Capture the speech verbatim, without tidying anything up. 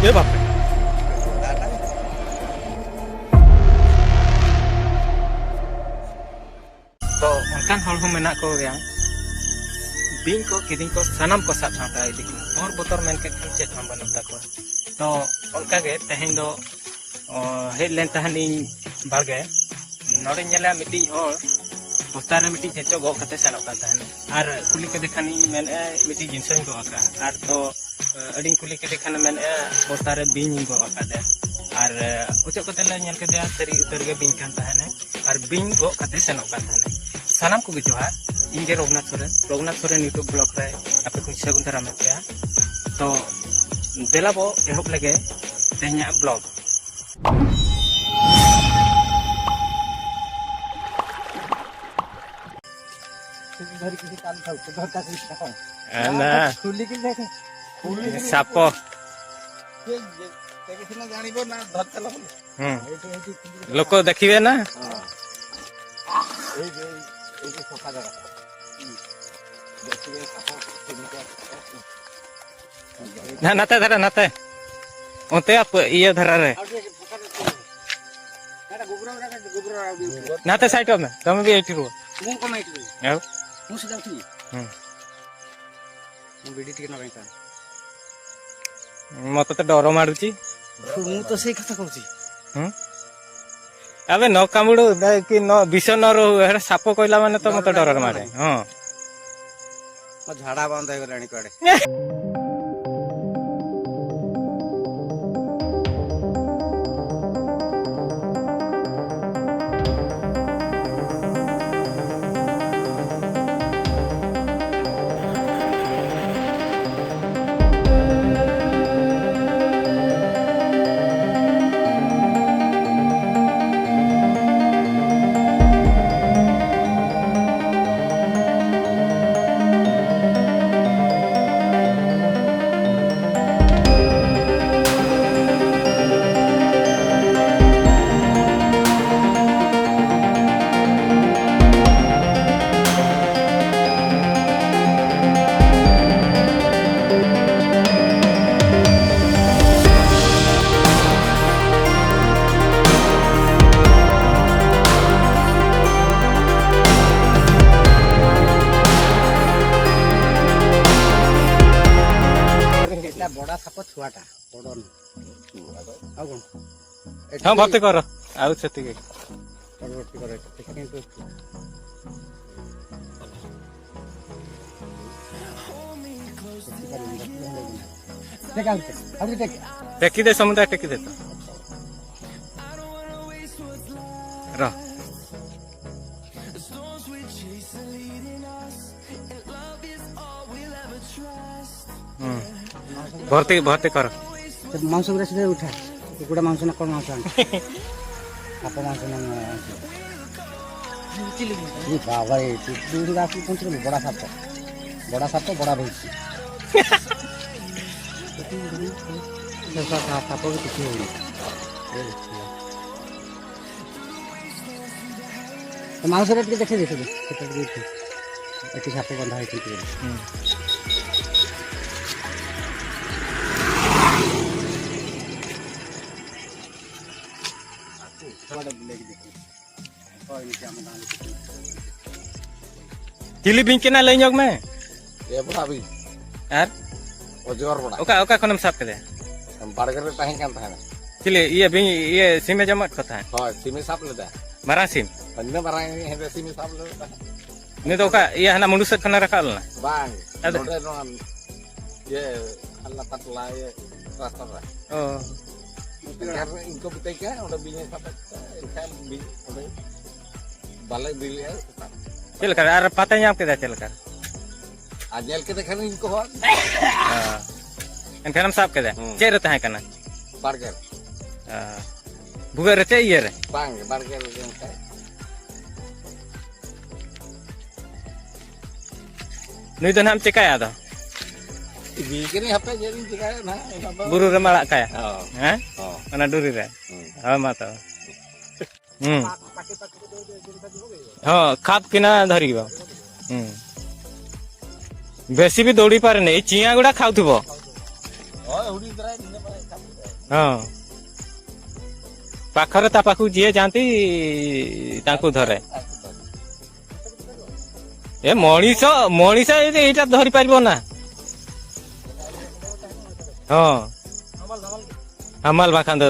ᱮ ᱵᱟᱯᱮ᱾ ᱛᱚ ᱚᱱᱠᱟᱱ ᱦᱚᱲ ᱦᱚᱸ ᱢᱮᱱᱟᱜ ᱠᱚᱜᱮᱭᱟ, ᱵᱤᱧ ᱠᱚ ᱠᱤᱫᱤᱧ ᱠᱚ ᱥᱟᱱᱟᱢ ᱠᱚ ᱥᱟᱵ ᱥᱟᱶᱛᱟ ᱤᱫᱤ ᱠᱟᱱᱟ᱾ ᱵᱚᱨ ᱵᱚᱛᱚᱨ ᱢᱮᱱ ᱠᱮᱫ ᱠᱷᱟᱱ ᱪᱮᱫ ᱦᱚᱸ ᱵᱟᱹᱱᱩᱜ ᱛᱟᱠᱚᱣᱟ᱾ ᱛᱚ ᱚᱱᱠᱟᱜᱮ ᱛᱮᱦᱮᱧ ᱫᱚ, ᱚ, ᱦᱮᱡ ᱞᱮᱱ ᱛᱟᱦᱮᱱᱤᱧ ᱵᱟᱲᱜᱮ, ᱱᱚᱰᱮᱧ ᱧᱮᱞᱟ ᱢᱤᱫᱴᱤᱡ ᱦᱚᱲ ᱵᱚᱥᱛᱟ ᱨᱮ ᱢᱤᱫᱴᱤᱡ ᱪᱮᱫ ᱪᱚ ᱜᱚᱜ ᱠᱟᱛᱮ ᱥᱮᱱᱚᱜ ᱠᱟᱱ ᱛᱟᱦᱮᱱᱟ᱾ ᱟᱨ ᱠᱩᱞᱤ ᱠᱮᱫᱮ ᱠᱷᱟᱱᱤᱧ ᱢᱮᱱᱮᱫᱼᱟ, "ᱢᱤᱫᱴᱤᱡ ᱡᱤᱱᱤᱥ ᱦᱚᱸᱧ ᱜᱚᱜ ᱟᱠᱟᱫᱼᱟ?" ᱟᱨ ᱛᱚ ᱟᱹᱰᱤᱧ ᱠᱩᱞᱤ ᱠᱮᱫᱮ ᱠᱷᱟᱱ ᱢᱮᱱᱮᱫᱼᱟ, "ᱵᱚᱥᱛᱟ ᱨᱮ ᱵᱤᱧ ᱤᱧ ᱜᱚᱜ ᱟᱠᱟᱫᱮᱭᱟ᱾" ᱟᱨ ᱚᱪᱚᱜ ᱠᱟᱛᱮ ᱞᱮ ᱧᱮᱞ ᱠᱮᱫᱮᱭᱟ, ᱥᱟᱹᱨᱤ ᱩᱛᱟᱹᱨ ᱜᱮ ᱵᱤᱧ ᱠᱟᱱ ᱛᱟᱦᱮᱱᱟᱭ ᱟᱨ ᱵᱤᱧ ᱜᱚᱜ ᱠᱟᱛᱮ ᱥᱮᱱᱚᱜ ᱠᱟᱱ ᱛᱟᱦᱮᱱᱟᱭ᱾ ᱥᱟᱱᱟᱢ ᱠᱚᱜᱮ ᱡᱚᱦᱟᱨ, ᱤᱧ ᱜᱮ ᱨᱚᱜᱷᱩᱱᱟᱛᱷ ᱥᱚᱨᱮᱱ, ᱨᱚᱜᱷᱩᱱᱟᱛᱷ ᱥᱚᱨᱮᱱ YouTube vlog ᱨᱮ ᱟᱯᱮ ᱠᱚᱧ ᱥᱟᱹᱜᱩᱱ ᱫᱟᱨᱟᱢᱮᱫ ᱯᱮᱭᱟ᱾ ᱛᱚ ᱫᱮᱞᱟ ᱵᱚ ᱮᱦᱚᱵ ᱞᱮᱜᱮ ᱛᱮᱦᱮᱧᱟᱜ vlog᱾ ᱮ ᱱᱟ᱾ ᱠᱷᱩᱞᱤ ᱜᱮ ᱞᱮ-, ᱠᱷᱩᱞᱤ ᱜᱮ ᱞᱮ-, ᱥᱟᱯᱚ᱾ ᱛᱮᱜᱮ ᱥᱤᱱᱟ ᱡᱟᱱᱤᱵᱚ ᱱᱟ ᱫᱷᱚᱨᱛᱮ ᱞᱚ᱾ ᱦᱩᱸ᱾ ᱮᱭᱴᱩ, ᱮᱭᱴᱩ ᱠᱷᱩᱞᱤ ᱜᱮ᱾ ᱞᱳᱠᱚ ᱫᱮᱠᱷᱤᱵᱮ ᱱᱟ᱾ ᱦᱮᱸ᱾ ᱮᱭ ᱡᱮ, ᱮᱭ ᱡᱮ ᱥᱚᱯᱷᱟ ᱡᱟᱭᱜᱟ᱾ ᱫᱮᱠᱷᱤᱵᱮ ᱥᱟᱯᱚ, ᱠᱷᱩᱞᱤ ᱜᱮ᱾ ᱱᱟ-, ᱱᱟᱛᱮ ᱫᱷᱟᱨᱮ, ᱱᱟᱛᱮ᱾ ᱚᱱᱛᱮ ᱟᱯ-, ᱤᱭᱟᱹ ᱫᱷᱟᱨᱟ ᱨᱮ᱾ ᱱᱟᱛᱮ side ᱚᱜ ᱢᱮ, ᱛᱚᱢᱮ ᱵᱤ eighty ᱨᱩᱣᱟᱹ᱾ ᱦᱮᱸ᱾ ᱦᱩᱸ᱾ ᱵᱤᱰᱤ ᱴᱷᱤᱠ ᱱᱟ ᱵᱟᱝ ᱠᱟᱱ᱾ ᱢᱚᱛᱚ ᱛᱮ ᱰᱚᱨ ᱢᱟᱰᱩᱪᱤ᱾ ମୁଁ ତ ସେଇ କଥା କହୁଛି। ᱦᱩᱸ? ᱟᱵᱮ ᱱᱚ ᱠᱟᱢᱩᱲᱩ, ᱫᱟᱭ ᱠᱤ ᱱᱚ ᱵᱤᱥᱚ ᱱᱚ ᱨᱩ, ᱦᱮᱲ ᱥᱟᱯᱚ ᱠᱚᱭᱞᱟ ᱢᱟᱱᱮ ᱛᱚ ᱢᱚᱛᱚ ᱰᱚᱨ ᱢᱟᱰᱮ᱾ ᱦᱚᱸ᱾ ᱢᱟ ᱡᱷᱟᱲᱟ ᱵᱟᱝ ᱛᱟᱦᱮᱸ ᱠᱟᱱᱟ ᱮᱱᱮ ᱠᱚ ᱟᱲᱮ᱾ ସାପ ଛୁଆଟା, ବଡ଼ ନୁହଁ। ଆଉ କ'ଣ? ଏଠି ହଁ, ଭର୍ତ୍ତି କର। ଆଉ ସେତିକି। ପରବର୍ତ୍ତୀ କର, ଏଠି କିନ୍ତୁ ଟେକି ଦେ, ସମୁଦାୟ ଟେକି ଦେ ତ। ରହ। ହୁଁ। ଭର୍ତ୍ତି, ଭର୍ତ୍ତି କର। ସେ ମାଉଁସ ଗୁଡ଼ା ସିଧା ଉଠା। କୁକୁଡ଼ା ମାଉଁସ ନା କ'ଣ ମାଉଁସ ଆଣେ? ସାପ ମାଉଁସ ନା କ'ଣ ମାଉଁସ? ଏ ବାବା, ଏ କୁକୁଡ଼ା ଆସି ପହଞ୍ଚିଗଲୁ। ବଡ଼ା ସାପ, ବଡ଼ା ସାପ, ବଡ଼ା ଭେଇଛି। ସାପ ବି କିଛି ହଉନି। ତ ମାଉଁସ ରେଟ୍ ଟିକେ ଦେଖେଇ ଦେଇଥିଲୁ, ସେଟା ଟିକେ ଦେଖେ। ଏଠି ସାପ ବନ୍ଧା ହେଇଛନ୍ତି ବୋଲି। ହୁଁ। ᱪᱤᱞᱤ ᱵᱤᱧ ᱠᱟᱱᱟ ᱞᱟᱹᱭ ᱧᱚᱜ ᱢᱮ᱾ ᱮ ᱵᱚᱲᱟ ᱵᱤᱧ᱾ ᱟᱨ? ᱚᱡᱚᱜᱚᱨ ᱵᱚᱲᱟ᱾ ᱚᱠᱟ, ᱚᱠᱟ ᱠᱷᱚᱱᱮᱢ ᱥᱟᱵ ᱠᱮᱫᱮᱭᱟ? ᱵᱟᱲᱜᱮ ᱨᱮ ᱛᱟᱦᱮᱸ ᱠᱟᱱ ᱛᱟᱦᱮᱱᱟ᱾ ᱪᱤᱞᱤ? ᱤᱭᱟᱹ ᱵᱤᱧ, ᱤᱭᱟᱹ ᱥᱤᱢᱮ ᱡᱚᱢᱮᱫ ᱠᱚ ᱛᱟᱦᱮᱸᱫ? ᱦᱳᱭ, ᱥᱤᱢᱮ ᱥᱟᱵ ᱞᱮᱫᱟ᱾ ᱢᱟᱨᱟᱝ ᱥᱤᱢ? ᱤᱱᱟᱹ ᱢᱟᱨᱟᱝ ᱦᱮᱸᱫᱮ ᱥᱤᱢᱮ ᱥᱟᱵ ᱞᱮᱫᱟ᱾ ᱩᱱᱤ ᱫᱚ ᱚᱠᱟ, ᱤᱭᱟᱹ ᱦᱟᱱᱟ ᱢᱩᱸᱰᱩ ᱥᱮᱫ ᱠᱷᱚᱱᱮ ᱨᱟᱠᱟᱵ ᱞᱮᱱᱟ? ᱵᱟᱝ, ᱟᱫᱚ? ᱱᱚᱰᱮ ᱱᱚᱣᱟ ᱤᱭᱟᱹ ᱟᱞᱞᱟ ᱯᱟᱴᱞᱟ ᱤᱭᱟᱹ ᱨᱟᱥᱛᱟ ᱨᱮ᱾ ᱚ᱾ ᱮᱱᱠᱷᱟᱱ ᱤᱧ ᱠᱚ ᱢᱮᱛᱟᱹᱧ ᱠᱟᱱᱟ, ᱚᱸᱰᱮ ᱵᱤᱧ ᱮ ᱥᱟᱵ ᱮᱫ ᱠᱚᱣᱟ, ᱮᱱᱠᱷᱟᱱ ᱵᱤᱧ ᱚᱸᱰᱮ ᱵᱟᱞᱮ ᱤᱫᱤ ᱞᱮᱫᱼᱟ᱾ ᱪᱮᱫ ᱞᱮᱠᱟ? ᱟᱨ ᱯᱟᱛᱟ ᱧᱟᱢ ᱠᱮᱫᱟ ᱪᱮᱫ ᱞᱮᱠᱟ? ᱟᱨ ᱧᱮᱞ ᱠᱮᱫᱮ ᱠᱷᱟᱱ ᱤᱧ ᱠᱚ ᱦᱚᱦᱚ ᱟᱫ ᱞᱤᱧᱟ᱾ ᱚ᱾ ᱮᱱᱠᱷᱟᱱᱮᱢ ᱥᱟᱵ ᱠᱮᱫᱟ? ᱦᱩᱸ᱾ ᱪᱮᱫ ᱨᱮ ᱛᱟᱦᱮᱸ ᱠᱟᱱᱟ? ᱵᱟᱲᱜᱮ ᱨᱮ᱾ ᱚ᱾ ᱵᱷᱩᱜᱟᱹᱜ ᱨᱮ ᱪᱮ ᱤᱭᱟᱹ ᱨᱮ? ᱵᱟᱝ, ᱵᱟᱲᱜᱮ ᱨᱮᱜᱮ ᱚᱱᱠᱟ᱾ ᱱᱩᱭ ᱫᱚ ᱱᱟᱦᱟᱜ ᱮᱢ ᱪᱮᱠᱟᱭᱟ ᱟᱫᱚ? ᱤᱫᱤᱭᱮ ᱠᱟᱹᱱᱟᱹᱧ, ᱦᱟᱯᱮ ᱪᱮᱫ ᱤᱧ ᱪᱮᱠᱟᱭᱟ ᱱᱟᱦᱟᱜ, ᱚᱱᱟ ᱫᱚ᱾ ᱵᱩᱨᱩ ᱨᱮᱢ ᱟᱲᱟᱜ ᱠᱟᱭᱟ? ᱦᱚᱸ᱾ ᱦᱮᱸ? ᱦᱚᱸ᱾ ᱚᱱᱟ ᱰᱩᱨᱤ ᱨᱮ? ᱦᱩᱸ᱾ ᱦᱳᱭ, ᱢᱟ ᱛᱚᱵᱮ᱾ ᱦᱩᱸ᱾ ᱦᱚᱸ, ᱠᱷᱟᱯ ᱠᱤᱱᱟ ᱫᱷᱟᱹᱨᱤ ᱜᱮ ᱵᱟᱝ᱾ ᱦᱩᱸ᱾ ବେଶୀ ବି ଦୌଡ଼ି ପାରେନି, ଏଇ ଚିଆଁ ଗୁଡ଼ା ଖାଉଥିବ। ᱦᱳᱭ, ᱦᱩᱰᱤᱧ ᱫᱷᱟᱨᱟ ᱱᱤᱱᱟᱹᱜ ᱢᱟᱨᱟᱝ ᱠᱷᱟᱯ ᱠᱮᱫᱟᱭ᱾ ᱦᱚᱸ। ପାଖରେ ତା ପାଖକୁ ଯିଏ ଯାଆନ୍ତି, ତାଙ୍କୁ ଧରେ। ଏ ମଣିଷ, ମଣିଷ ଏଇଟା, ଏଇଟା ଧରି ପାରିବ ନା। ᱦᱚᱸ᱾ ᱦᱟᱢᱟᱞ ᱵᱟᱝᱠᱷᱟᱱ ᱫᱚ᱾